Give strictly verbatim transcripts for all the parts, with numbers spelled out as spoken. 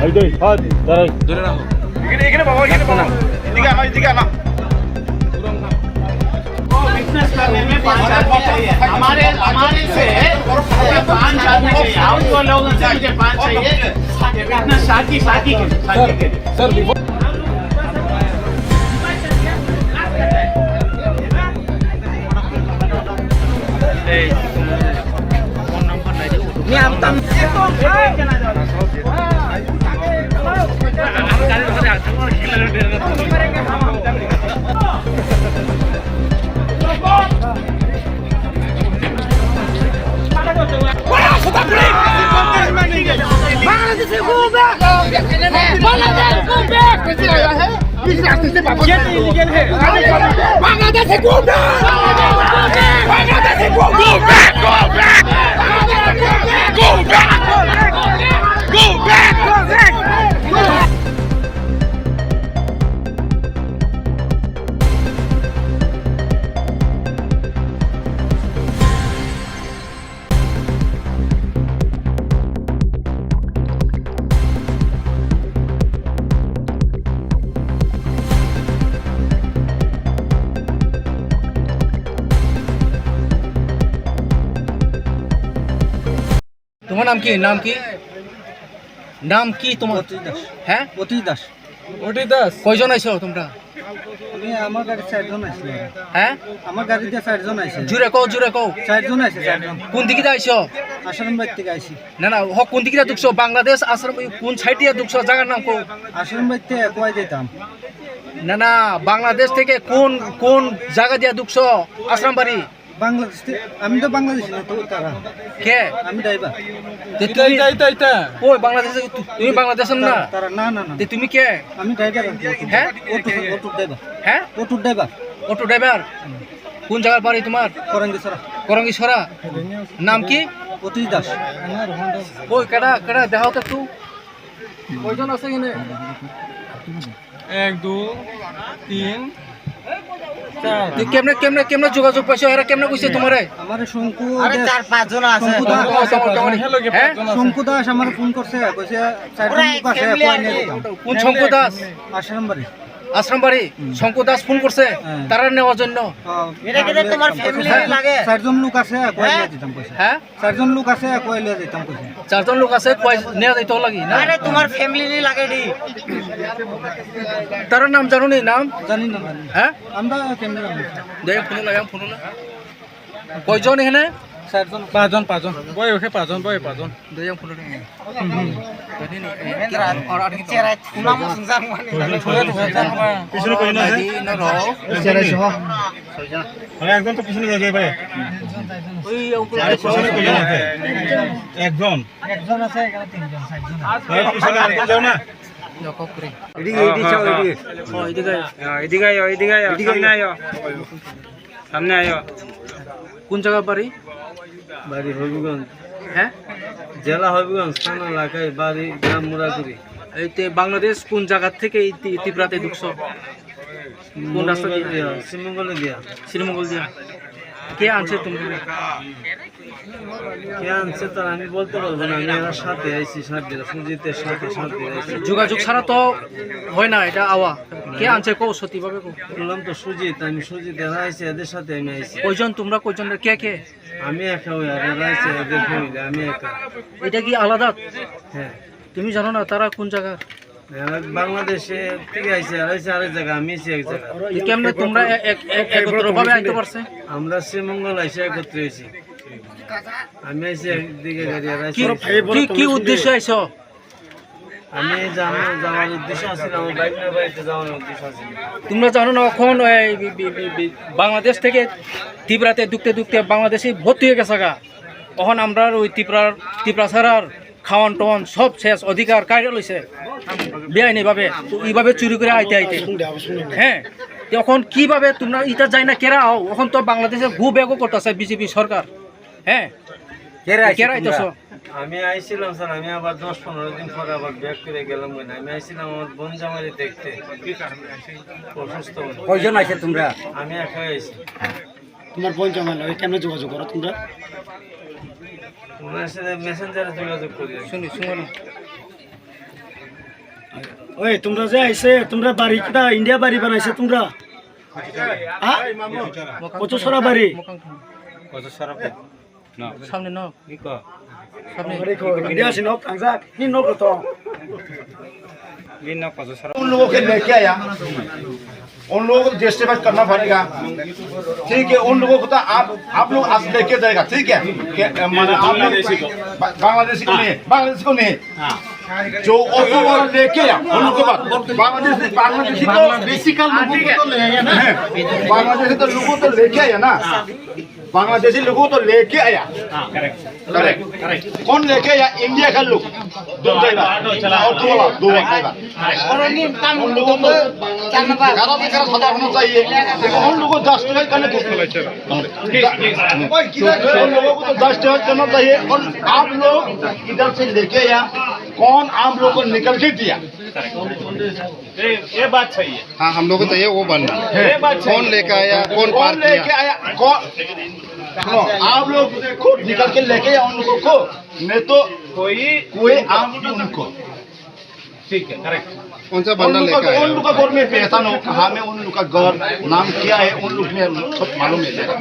এই দে, হ্যাঁ, দাঁড়াই। ধরে রাখো। এখানে, এখানে বাবা, এখানে বাবা। এদিকে আনো, এদিকে আনো। विटनेस करने में पाँच आदमी चाहिए। हमारे, हमारे से पाँच आदमी चाहिए। हम दो लोग से मुझे पाँच चाहिए। विटनेस शादी, शादी के लिए, शादी के लिए। Sir, before Bangladesh, go back! Bangladesh, go back! ये तो इलीगल है। Bangladesh, go back! Bangladesh, go back! Go back! Go back! Go back! Go back! Go back! তোমার নাম কি? নাম কি? নাম কি তোমার? অতি দাস। হ্যাঁ? অতি দাস। অতি দাস। কয়জন আইছো তোমরা? আমি, আমার গাড়ি চারজন আইছিল। হ্যাঁ? আমার গাড়িতে চারজন আইছে। জুরে কও, জুরে কও। চারজন আইছে, চারজন। কোন দিকে আইছো? আশ্রম বাড়ি থেকে আইছি। না, না, হ, কোন দিকে ঢুকছো? বাংলাদেশ আশ্রম, কোন সাইডে ঢুকছো? জায়গার নাম কও। আশ্রম বাড়িতে কই দিতাম। না, না, বাংলাদেশ থেকে কোন, কোন জায়গা দিয়ে ঢুকছো? আশ্রম বাড়ি। বাংলাদেশ থেকে, আমি তো বাংলাদেশি না তো তারা। কে? আমি ড্রাইভার। তে এটা, তুমি এটা, এটা, এটা। কই বাংলাদেশে? তু-, তুমি বাংলাদেশের না? তারা, তারা, না, না, না। তে তুমি কে? আমি ড্রাইভার আর কি, অটো। হ্যাঁ? Auto, auto driver. হ্যাঁ? Auto driver. Auto driver? কোন জায়গার বাড়ি তোমার? করঙ্গিছড়া। করঙ্গিছড়া? নাম কি? অতীশ দাস। কই, কেডা, কেডা? দেখাও তো একটু। কয়জন আছে এখানে? এক, দুই, তিন, চার। তুই কেমনে, কেমনে, কেমনে যোগাযোগ পাইছো? এরা কেমনে কইছে তোমারে? আমার শঙ্কু আরে দাস। চার পাঁচজন আছে। শঙ্কু দাস। হ্যাঁ? শঙ্কু দাস আমার ফোন করছে, কইছে চারজন লোক আছে, কই নিয়ে দিতাম। কোন শঙ্কু দাস? আশ্রম বাড়ি। আশ্রম বাড়ি? হুম। শঙ্কু দাস ফোন করছে হ্যাঁ। তারা নেওয়ার জন্য? হ্যাঁ। এটা কিন্তু তোমার ফ্যামিলি লাগে? চারজন লোক আছে, কই নিয়ে দিতাম কইছে। হ্যাঁ? চারজন লোক আছে, কই লইয়া যাইতাম কইছে। চারজন লোক আছে, কই নিয়ে যাইতো লাগি না? আরে, তোমার ফ্যামিলি লাগে নি? তার নাম জানো নি, নাম? জানি না, জানি না। হ্যাঁ? আমরা কেমনে জানি? দে, ফোন লাগাম, ফোন লা। কয়জন এখানে? চারজন। পাঁচজন, পাঁচজন। বয় ওকে পাঁচজন, বয় পাঁচজন। দে, ফোন লা। হুম, হুম। জানি নি, এ, আর, আর কি চেহারা, নাম শুনছাম মানে। পিছনে কয়জন আছে? চেহারা সহ। ছয়জন। আরে, একজন তো পিছনে যাবে ভাই। ওই উপরে আরে, পিছনে কয়জন আছে? একজন। একজন আছে, এখানে তিনজন, চারজন আছে। ভাই, পিছনে আর যাও না। এদিকে, এদিকে চাও, এদিকে। ও, এদিকে আয়। হ্যাঁ, এদিকে আয়, এদিকে আয়, এদিকে সামনে আয়। আয়। সামনে আয়। কোন জায়গা বাড়ি? বাড়ি হবিগঞ্জ। হ্যাঁ? জেলা হবিগঞ্জ, থানা লাখাই, বাড়ি গ্রাম মুরাগুড়ি। এই তে বাংলাদেশ কোন জায়গা থেকে এই তি-, ত্রিপুরাতে ঢুকছো? কোন রাস্তা দিয়ে? শ্রীমঙ্গল দিয়া। শ্রীমঙ্গল দিয়া। কে আনছে তোমরা? কে আনছে তার আমি বলতে পারবো না, আমি এরা সাথে আইছি, সাত দিন, সুজিতের সাথে সাত দিন আইছি। যোগাযোগ ছাড়া তো হয় না এটা আওয়া। কে আনছে কও, সত্যি ভাবে কও। বললাম তো সুজিত, আমি সুজিত, এরা আইছে, এদের সাথে আমি আইছি। কয়জন তোমরা, কয়জন, কে কে? আমি একা, ওই আর এরা আইছে, এদের ফ্যামিলি, আমি একা। এটা কি আলাদা? হ্যাঁ। তুমি জানো না তারা কোন জায়গা? এরা বাংলাদেশে থেকে আইছে, আর আইছে আরেক জায়গা, আমি আইছি এক জায়গা। তো কেমনে তোমরা এ-, এক-, এক-, একত্র ভাবে আইতে পারছে? আমরা শ্রীমঙ্গল আইসে একত্রে হয়েছি। আমি আইছি একদিকে গাড়ি, আর আইছি কি, একদিকে। কি, কি উদ্দেশ্যে আইছো? আমি যাম-, যাওয়ার উদ্দেশ্য আছিল, আমার বাইক নিয়ে বাড়িতে যাওয়ার উদ্দেশ্য আছিল। তোমরা জানো না এখন এই বি-, বি-, বি-, বি-, বাংলাদেশ থেকে ত্রিপুরাতে ঢুকতে ঢুকতে বাংলাদেশে ভর্তি হয়ে গেছে গা। এখন আমরা ওই ত্রিপুরার, ত্রিপুরা ছাড়ার খাওয়ান টাওয়ান সব শেষ, অধিকার কাইরা লইছে বেআইনি ভাবে, তো এইভাবে চুরি করে আইতে আইতে। হ্যাঁ, তো এখন কিভাবে তোমরা এটা যাই না কেরা হও? এখন তো বাংলাদেশে গু ব্যাগও করতেছে বিজেপি সরকার। হ্যাঁ, কেরা আইছো কেরা তোমরা? আইতেছো? আমি আইছিলাম স্যার, আমি আবার দশ পনেরো দিন পরে আবার ব্যাক করে গেলাম। মানে আমি আইছিলাম আমার বোন জামাইরে দেখতে, অসুস্থ হয়ে। কয়জন আইছো তোমরা? আমি একাই আইছি। তোমার বোন জামাই লগে কেমনে যোগাযোগ করো তোমরা? ওনার সাথে মেসেঞ্জারে যোগাযোগ করি আর কি। শুনি, শুনো না। Oi, tumra je aise, tumra bari kita India bari banaise tumra. Ha? Kocho sora bari. Kocho sora bari. No. Samne no. Iko. Samne. India si nok tangjak. Ni nok to. Ni nok kocho sora. उन लोगों के लेके आया, उन लोगों को जस्टिफाई करना पड़ेगा। ठीक है, उन लोगों को तो आप, आप लोग आज लेके जाएगा, ठीक है? क्या, मतलब आप लोग बा-, बांग्लादेशी को नहीं, बांग्लादेशी को नहीं। जो ऑटो वाला लेके आया, उन लोगों को बात, बांग्लादेशी, बांग्लादेशी तो बेसिकल लोगों को तो ले आया ना। बांग्लादेशी तो लोगों तो लेके आया ना। बांग्लादेशी लोगों को तो लेके आया। Correct, correct. कौन लेके आया? इंडिया का लोग। दो ड्राइवर, ऑटो वाला, दो ड्राइवर। उन लोगों को ग्यारह से ग्यारह सजा होना चाहिए। लेकिन उन लोगों को जस्टिफाई करने को, उन लोगों को तो जस्टिफाई करना चाहिए। और आप लोग इधर से लेके आया, कौन आप लोग को निकल के दिया? ये, ये बात सही है। हाँ, हम लोग को चाहिए वो बनना। ये बात सही कौन है। लेके आया, कौन कौन पार किया? लेके आया? कौन? सुनो, आप लोग खुद निकल के लेके आया उन लोगों को, नहीं तो कोई कोई आप उनको। ठीक है, करेक्ट। कौन सा उन बंदा लोग लेके का, आया? उन लोग का घर में पैसा ना हो, कहाँ में उन लोग का घर, नाम क्या है, उन लोग ने सब मालूम है मेरा।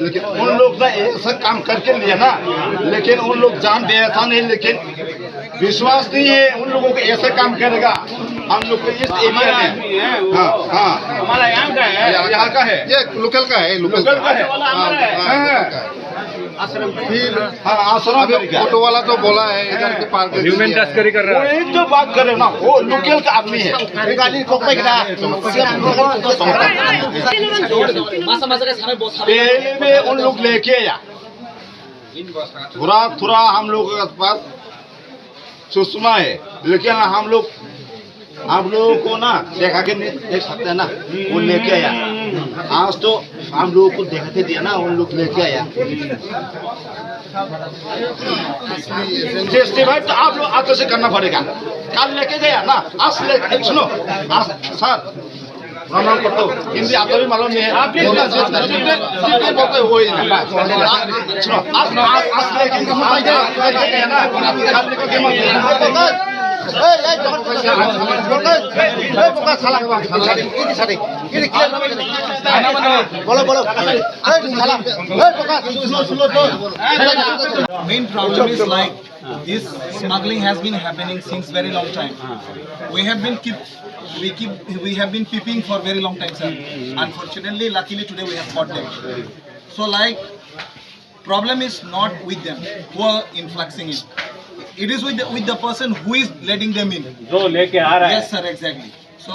लेकिन उन लोग ने ऐसा काम करके लिया ना, लेकिन उन लोग जानते ऐसा नहीं, लेकिन विश्वास नहीं है उन लोगों को ऐसा काम करेगा। हम लोग को इस एरिया में, हाँ, हाँ। हमारा यहाँ का है। यहाँ का है। ये लोकल का है, लोकल लोकल का है। हाँ, हाँ, हाँ। लोकल का है। फिर हाँ, आश्रम अभी तरीका। ऑटो वाला तो बोला है इधर के पार्क ह्यूमन तस्करी कर रहा है। वही तो बात कर रहे हो ना, वो लोकल का आदमी है। गाड़ी को पे गिरा। पहले भी उन लोग लेके आया। थोड़ा थोड़ा हम लोग के पास सुषमा है, लेकिन हम लोग, आप लोगों को ना देखा के नहीं देख सकते ना, वो लेके आया। आज तो हम लोगों को देखा के दिया ना, उन लोग लेके आया। फेस्टिवल तो आप लोग आज से करना पड़ेगा, कल लेके गया ना, आज ले, सुनो, आज सर, प्रणाम करता हूँ। हिंदी आता भी मालूम नहीं है। आप ये बोलते हैं, जितने, जितने बोलते हैं, वही है। सुनो, आज, आज, आज लेके, आज लेके है ना, कल निकल के मत। बोलो, बोलो। Main problem is like this smuggling has been happening since very long time. We have been keep, we keep, we have been peeping for very long time, sir. Unfortunately, luckily today we have caught them. So like, problem is not with them who are influxing it. It is with the, with the person who is letting them in. जो लेके आ रहा है। Yes, sir, exactly. So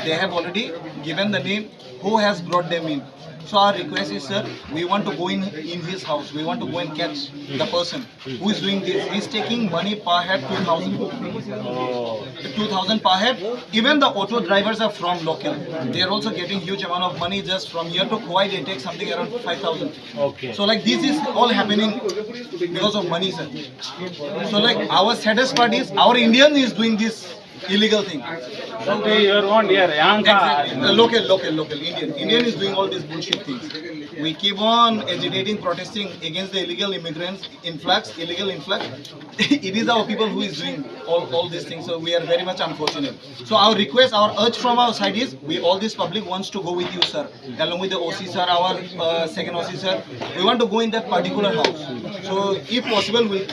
they have already given the name who has brought them in. So our request is, sir, we want to go in, in his house. We want to go and catch the person who is doing this. He's taking money per head two thousand. Two thousand per head. Even the auto drivers are from local. They are also getting huge amount of money just from here to Khowai. They take something around five thousand. Okay. So like this is all happening because of money, sir. So like our saddest part is our Indian is doing this illegal thing. Your own here, यहाँ का? Exactly. Uh, local, local, local Indian. Indian is doing all these bullshit things. We keep on agitating, protesting against the illegal immigrants, influx, illegal influx. It is our people who is doing all, all these things. So we are very much unfortunate. So our request, our urge from our side is, we, all this public wants to go with you, sir, along with the O C sir, our uh, second O C sir. We want to go in that particular house. So if possible, we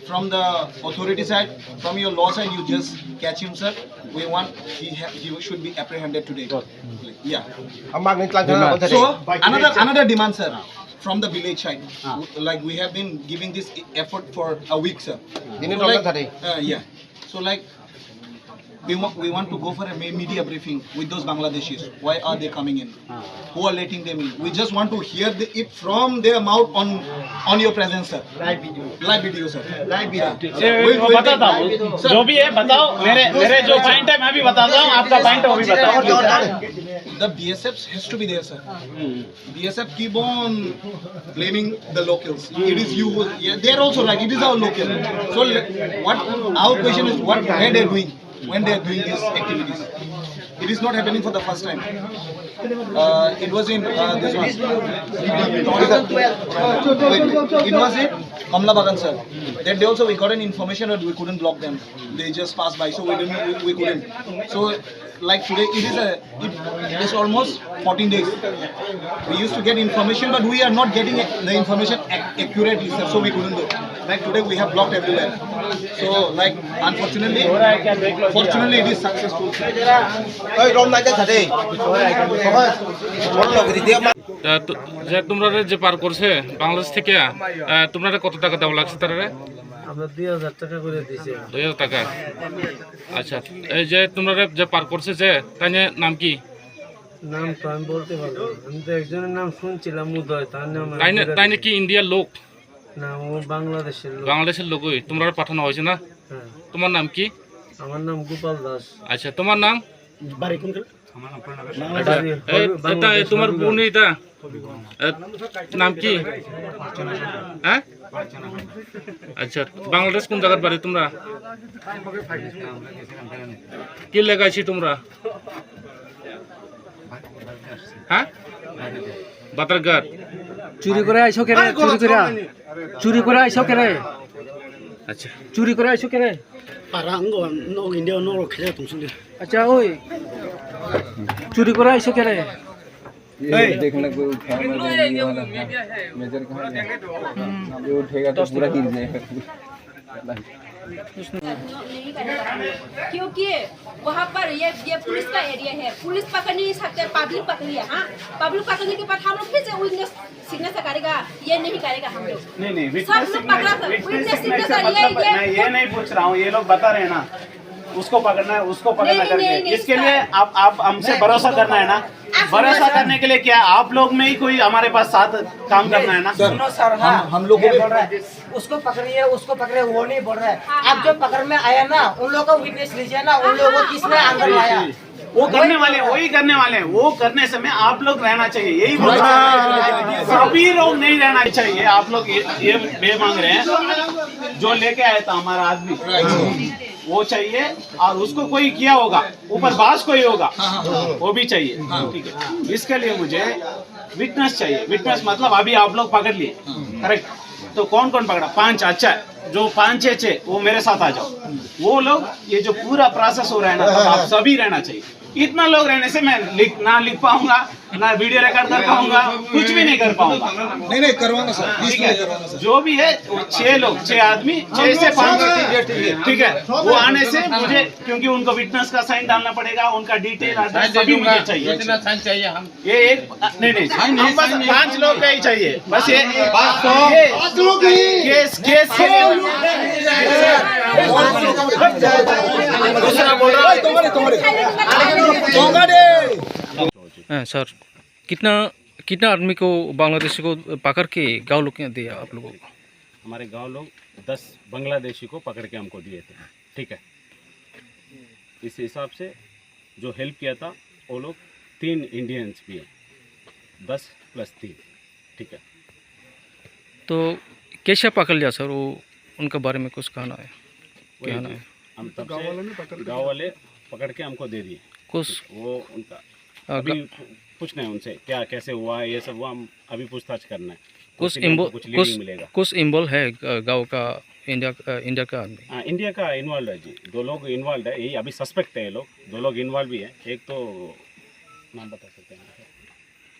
from the authority side, from your law side, you just catch him, sir. We want he ha- he should be apprehended today. Yeah. So another another demand, sir, from the village side. Like we have been giving this effort for a week, sir. So like, uh, yeah. So like, we want we want to go for a me- media briefing with those Bangladeshis. Why are they coming in? Who are letting them in? We just want to hear the, it from their mouth on on your presence, sir. Live video. Live video, sir. Live video. ये वो बताता हूँ, जो भी है बताओ। मेरे मेरे जो पॉइंट है मैं भी बताता हूँ, आपका पॉइंट वो भी बताओ। The B S F has to be there, sir. B S F keep on blaming the locals. It is you. Yeah, they are also right. It is our local. So what our question is, what were they doing when they are doing these activities? It is not happening for the first time. Uh, it was in, uh, this one. Wait, it was in Kamla Bagan, sir. That day also we got an information, but we couldn't block them. They just passed by, so we didn't, we, we couldn't. So, like today, it is a, it, it is almost fourteen days. We used to get information, but we are not getting the information ac- accurately, sir. So we couldn't do. Like today, we have blocked everywhere. So, like, unfortunately, fortunately, it is successful. ওই রং লাইটটা থাকে। সহজ। বড় লোক রিদিয়া মা- তা তো- যে তোমরা যে পার করছে বাংলাদেশ থেকে, আহ, তোমরা কত টাকা দেওয়া লাগছে তারা? আমরা দুই হাজার টাকা করে দিয়েছি। দুই হাজার টাকা। আচ্ছা, এই যে তোমরা যে পার করছে, যে তাই নাম কি? নাম তো আমি বলতে পারবো না। আমি তো একজনের নাম শুনছিলাম উদয়, তার নাম আমি তাই না- বলে তাই দিছি। নাকি ইন্ডিয়ার লোক? না, ও বাংলাদেশের লোক। বাংলাদেশের লোকই তোমরা পাঠানো হয়েছে না? হ্যাঁ। তোমার নাম কি? আমার নাম গোপাল দাস। আচ্ছা, তোমার নাম? বাড়ি কোন? আচ্ছা, বাংলাদেশ, এ, এটা, এ, তোমার বোন এটা? এ, নাম কি? হ্যাঁ? আচ্ছা, বাংলাদেশ কোন জায়গার বাড়ি তোমরা? কি লেখা আছে তোমরা? হ্যাঁ? বাতারঘাট। চুরি করে আইছো কেরে? চুরি করে? চুরি করে আইছো কেরে? আচ্ছা। চুরি করে আইছো কেরে? Para ang go no India no ro khe tum sung de. আচ্ছা, ওই চুরি করে আইছো কেরে? ये देखने को उठा, ये वाला, मेजर कहाँ गया? ये उठेगा तो पूरा गिर जाएगा। नहीं करेगा। क्योंकि वहाँ पर ये, ये पुलिस का एरिया है, पुलिस पकड़ नहीं सकते, पब्लिक पकड़ी है। हाँ, पब्लिक पकड़ने के बाद हम लोग फिर से विटनेस सिग्नेचर करेगा, ये नहीं करेगा हम लोग। नहीं, नहीं, सब विटनेस लोग पकड़ा था, विटनेस विटनेस सिग्नेचर सिग्नेचर ये, मतलब, ये मैं ये नहीं पूछ रहा हूँ, ये लोग बता रहे हैं ना, उसको पकड़ना है, उसको पकड़ना नहीं, करके। नहीं, नहीं, इसके इसका लिए आप, आप हमसे नहीं, भरोसा उसको करना है ना। आप भरोसा भरोसा करने के लिए क्या आप लोग में ही कोई हमारे पास साथ काम नहीं, करना है ना? सर, सुनो सर, हम, हाँ, हम लोग ये को भी बोल रहा है, उसको पकड़िए, उसको पकड़िए, वो नहीं बोल रहा है। हाँ, आप हाँ। जो पकड़ में आया ना, उन लोगों का विटनेस लीजिए ना, उन हाँ, लोगों को हाँ, किसने हाँ, अंदर हाँ। लाया? वो करने वाले, वही करने वाले हैं। वो करने समय आप लोग रहना चाहिए, यही बोल रहा हूँ। सभी लोग नहीं रहना चाहिए। आप लोग ये, ये बे मांग रहे हैं, जो लेके आया था हमारा आदमी, वो चाहिए, और उसको कोई किया होगा, ऊपर बास कोई होगा, वो भी चाहिए। ठीक है, इसके लिए मुझे विटनेस चाहिए। विटनेस मतलब अभी आप लोग पकड़ लिए, करेक्ट? तो कौन कौन पकड़ा? पांच। अच्छा, जो पांच छह थे, वो मेरे साथ आ जाओ। वो लोग, ये जो पूरा प्रोसेस हो रहा है ना, तो आप सभी रहना चाहिए। इतना लोग रहने से मैं लिख, ना लिख पाऊंगा, ना वीडियो रिकॉर्ड कर पाऊंगा, कुछ भी नहीं कर पाऊंगा। नहीं, नहीं, करवाना सर, ठीक है, करवाना सर। जो भी है, वो छह लोग, छह आदमी, छह से पांच, ठीक है, ठीक है। वो आने से मुझे, क्योंकि उनको विटनेस का साइन डालना पड़ेगा, उनका डिटेल, एड्रेस सभी मुझे चाहिए। इतना साइन चाहिए हम। ये एक, नहीं, नहीं, हम बस पांच लोग का ही चाहिए, बस ये, ये केस, केस के लिए। दूसरा बोल रहा है। हाँ, सर, कितना, कितना आदमी को, बांग्लादेशी को पकड़ के गांव लोग ने दिया आप लोगों को? हमारे गांव लोग दस बांग्लादेशी को पकड़ के हमको दिए थे, ठीक है। इस हिसाब से जो हेल्प किया था, वो लोग तीन इंडियंस भी हैं, दस प्लस तीन, ठीक है। तो कैसे पकड़ लिया सर, वो उनके बारे में कुछ कहना है? वही कहना जी, है। हम तब से गाँव वाले पकड़ के दिए। गाँव वाले पकड़ के हमको दे दिए। कुछ वो उनका आ, अभी गा- पू-, पूछना है उनसे, क्या, कैसे हुआ, ये सब हुआ, हम अभी पूछताछ करना है। कुछ उसी में हमको इन्वॉल्व, कुछ कुछ, लीडिंग मिलेगा। कुछ इन्वॉल्व है, अ, गाँव का, इंडिया, अ, इंडिया का आदमी? हाँ, इंडिया का इन्वॉल्व है जी, दो लोग इन्वॉल्व है, यही अभी सस्पेक्ट है ये लोग, दो लोग इन्वॉल्व भी है। एक तो नाम बता सकते हैं?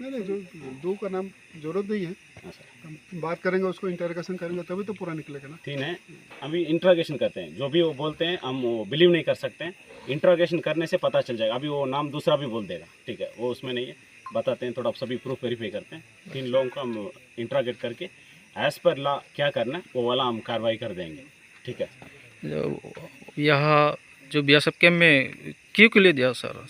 नहीं, नहीं, जो दो का नाम जरूरत नहीं है। हाँ, सर। हम बात करेंगे, उसको इंटरोगेशन करेंगे, तभी तो पूरा निकलेगा ना। तीन है, अभी इंटरोगेशन करते हैं, जो भी वो बोलते हैं, हम वो बिलीव नहीं कर सकते हैं। इंटरोगेशन करने से पता चल जाएगा। अभी वो नाम दूसरा भी बोल देगा, ठीक है, वो उसमें नहीं है, बताते हैं, थोड़ा सभी प्रूफ वेरीफाई करते हैं। तीन लोगों को हम इंटरोगेट करके, एज पर लॉ क्या करना है, वो वाला हम कार्रवाई कर देंगे, ठीक है। जो यहाँ जो बीएसएफ कैंप में क्यों के लिए दिया सर?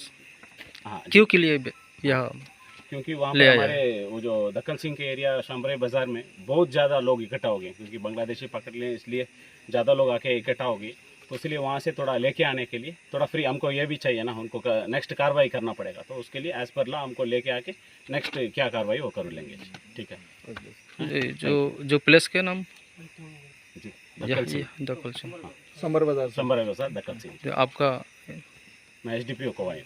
हाँ, क्यों के लिए बे-, यहाँ क्योंकि वहाँ ले पे आया? हमारे वो जो दक्कल सिंह के एरिया शामराई बाजार में बहुत ज़्यादा लोग इकट्ठा हो गए, क्योंकि बांग्लादेशी पकड़ लिए, इसलिए ज़्यादा लोग आके इकट्ठा हो गए। तो इसलिए वहाँ से थोड़ा लेके आने के लिए, थोड़ा फ्री, हमको ये भी चाहिए ना, उनको का-, नेक्स्ट कार्रवाई करना पड़ेगा। तो उसके लिए एज पर लॉ हमको लेके आके नेक्स्ट क्या कार्रवाई वो कर लेंगे। ठीक है। ये जो, जो प्लेस का नाम? जी, यह, दक्कल सिंह। यह दक्कल सिंह। हाँ। संबर बाजार से। संबर बाजार, दक्कल सिंह। जो आपका? मैं एसडीपीओ कवाई।